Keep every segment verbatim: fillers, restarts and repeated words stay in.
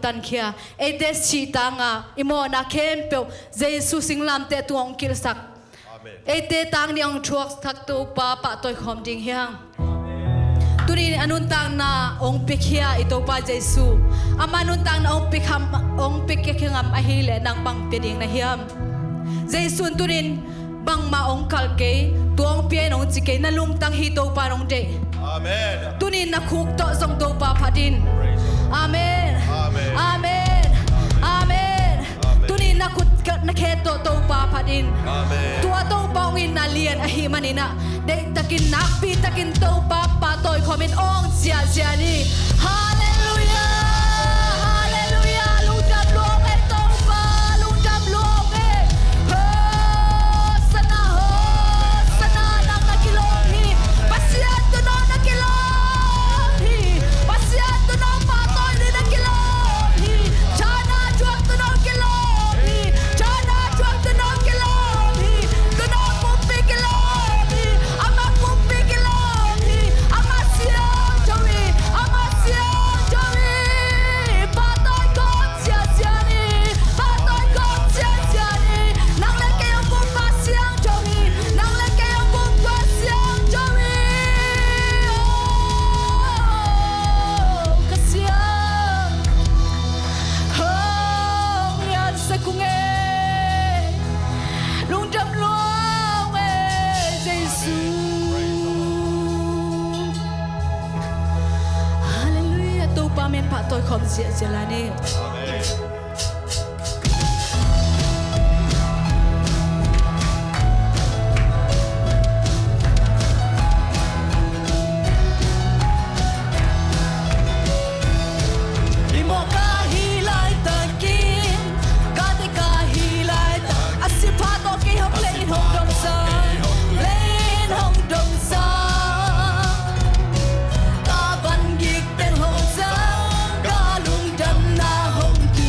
tankhia, eite sih tangah i mawhna khempeuh Jesu singlamteh tungah hong kilhsak. Amen. Eite tang ding hong thuaksak Topa pahtawi khawm ding hi hang. Tuni-in a nuntakna hong piakhia i Topa Jesu. Ama nuntakna hong piakhia, hong piakhia ngam ahih leh nang bang pia ding na hiam? Jesu in tuni-in bangmah hong kalh kei, tua hong pia in hong ci kei, na lungtang hi Topa in hong deih. Amen. Tuni-in na khuk tawh zong Topa phat in. Praise the Lord. Amen. Amen. Amen. Amen. Amen. Tuni-in na khut ka, na khe tawh Topa phat in. Amen. Tua Topa hong itna lian ahih manin ah, deihtakin nakpitakin Topa pahtawi khawmin awng ziahziah ni. Halleluiah. Halleluiah. Lungdam lua hong e Topa. Lungdam lua hong e. Hosanna, Hosanna, nang na kilawm hi. Pasian tuuno na kilawm hi. Pasian tuuno pahtawi ding na kilawm hi. Thana thuak tuuno kilawm hi. Thana thuak tuuno kilawm hi. Tuuno pumpi kilawm hi. Amah pumpi kilawm hi. Amah siangtho hi. Amah siangtho hi. Pahtawi khawm ziahziah ni. Pahtawi khawm ziahziah ni. Nang le kei hong pumpa siangtho hi. Nang le kei hong pumpa siangtho hi. Oh, ka Siang. Hong ngiansak ung e. Lungdam lua ung e, Jesu. Halleluiah. Topa min pahtawi khawm ziahziah la ni. Amen. I mawh ka hih laitakin, ka te ka hih laitak, a sipha tawh kei hong lei in hong dongsa, lei in hong dongsa. Ka van gik pen hong zang, ka lungdamna hong ki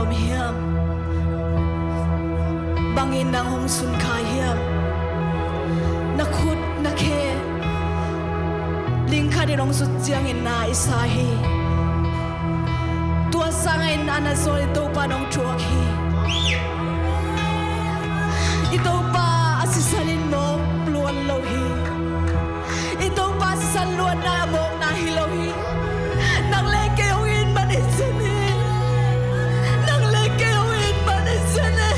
om hiam? Bangin nang hong sunkhai hiam? Na khut na khe ling khat in hong sut ciangin na i sa hi. Tua sangin a na zawn i Topa nong thuak hi. I Topa a sisan in mawk luan lo hi. I Topa sisan luanna a mawkna hi lo hi. Nang le kei hong it man hi cin hi. Nang le kei hong it man hi cin hi.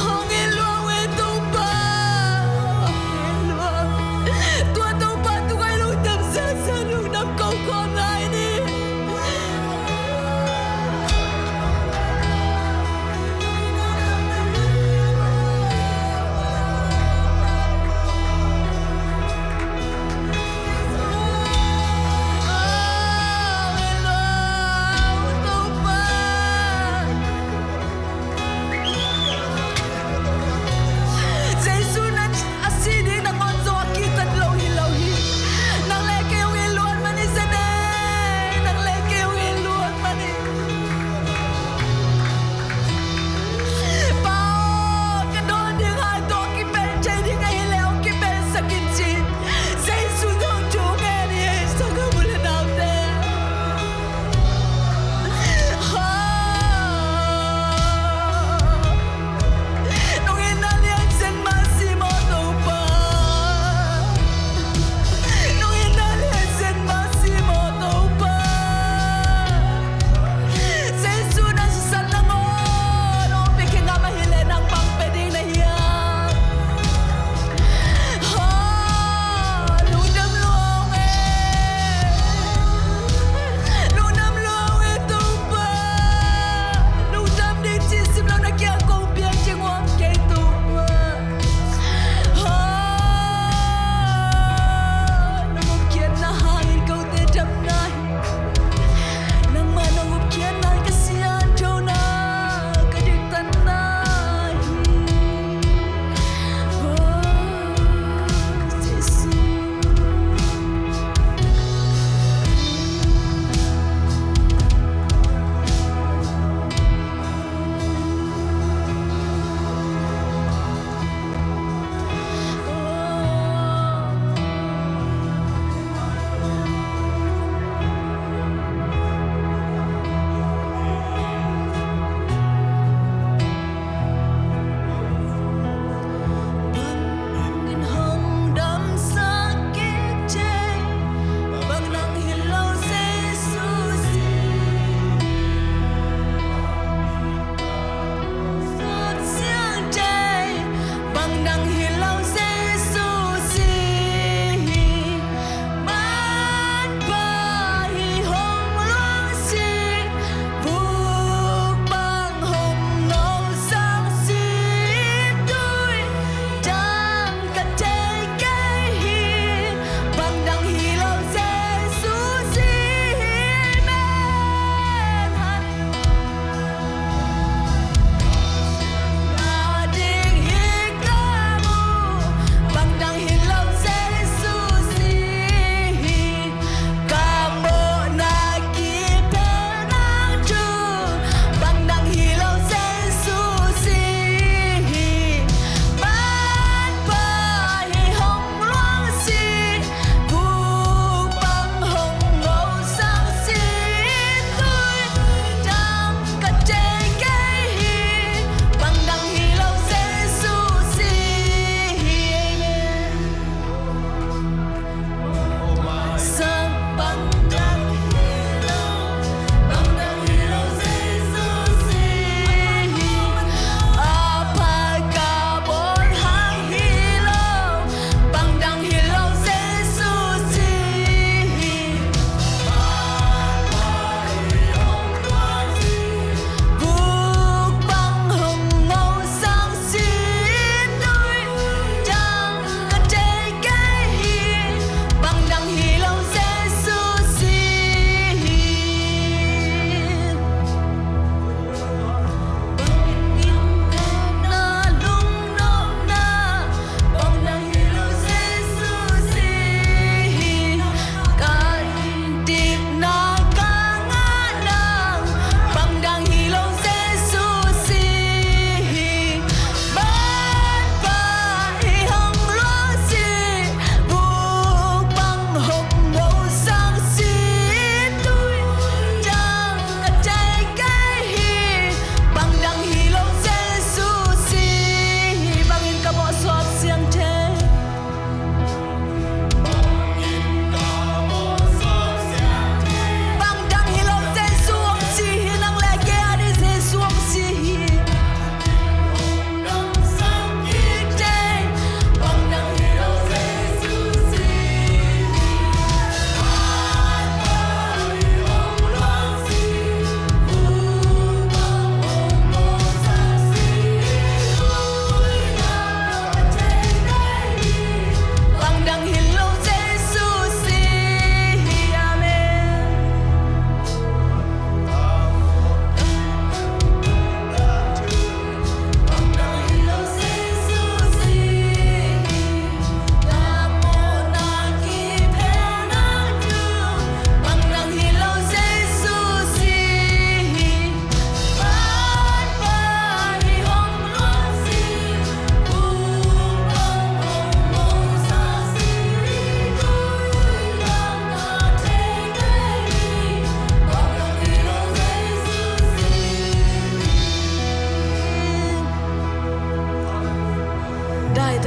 Hong it lua ve Topa. Hong it lua. Tua Topa tungah i lungdam siasia, lungdam ko khawm lai ni.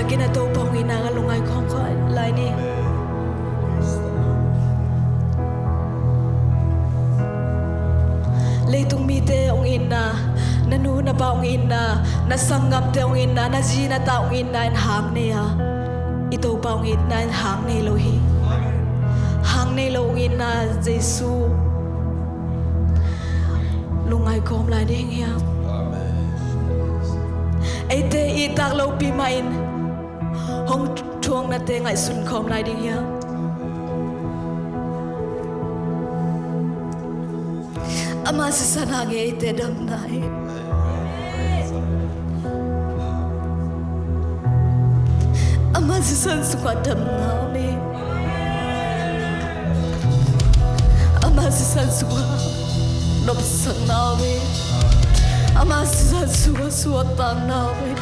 Kina Topa hong itna ka lungngai khawm kha lai ni. Leitung mite hong itna, na nu na pa hong itna, na sanggamte hong itna, na zi na ta hong itna in hang nei a, i Topa hong itna in hang nei lo hi. Hang nei lo hong itna Jesu lungngai khawm lai ding hiam? Eite i tak lopi mah in hong thuaknate ngaihsun khawm lai ding hiam? Ama sisan hangin eite damna hi. Ama sisan sungah damna om hi. Ama sisan sungah nopsakna om hi. Ama sisan sungah suahtakna om hi.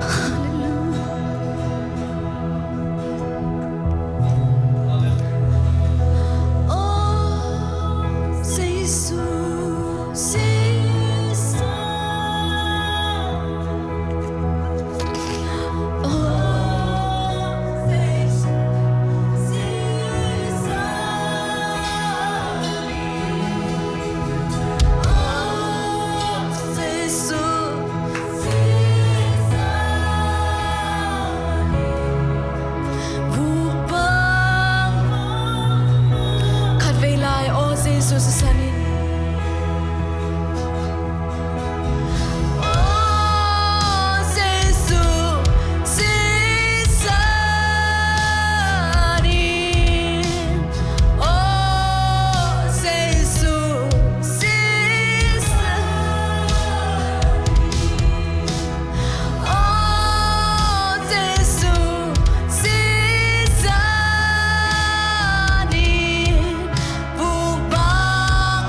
Halleluia. Khatvei lai, aw Jesu sisan in. Aw Jesu sisan in. Aw Jesu sisan in. Aw Jesu sisan in, vuk bang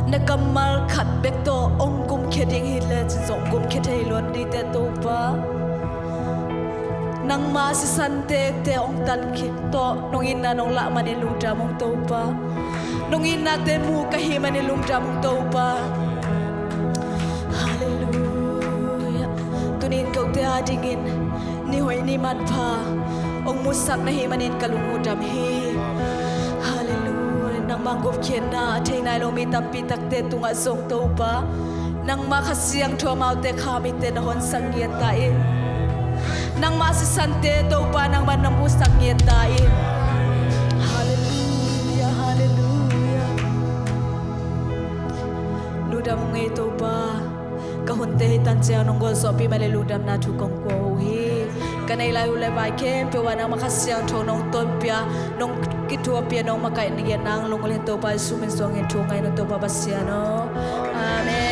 Na kammal khat bek tawh hong gumkhia ding hi lecin zong gumkhia thei lo dingte Topa. Nangma sisan tektek hong tan khit tawh nong itna nong lah manin lungdam ung Topa. Nong itnate mu ka hih manin lungdam ung Topa. Halleluiah. Tuni-in kote adingin ni hoih ni manpha hong musak na hih manin ka lung uh dam hi. Halleluiah. Nangma gupkhiatna a thei nai lo mi tampi takte tungah zong Topa, nangma Kha Siangtho amaute kha mitte na honsak ngiat ta in. Nangma sisante Topa nangman na musak ngiat ta in. Halleluiah, halleluiah. Lungdam ung ei Topa. Ka hunte hi tan ciang nong gualzawhpih mah le lungdamna thu kong ko uh hi. Ka nei lai uh le vai khempeuh ah nangma Kha Siangtho nong tonpia, nong kithuapia, nong makaih na giat nang lunggulh in Topa Jesu min suangin thu ngaihna Topa Pasian aw. Amen.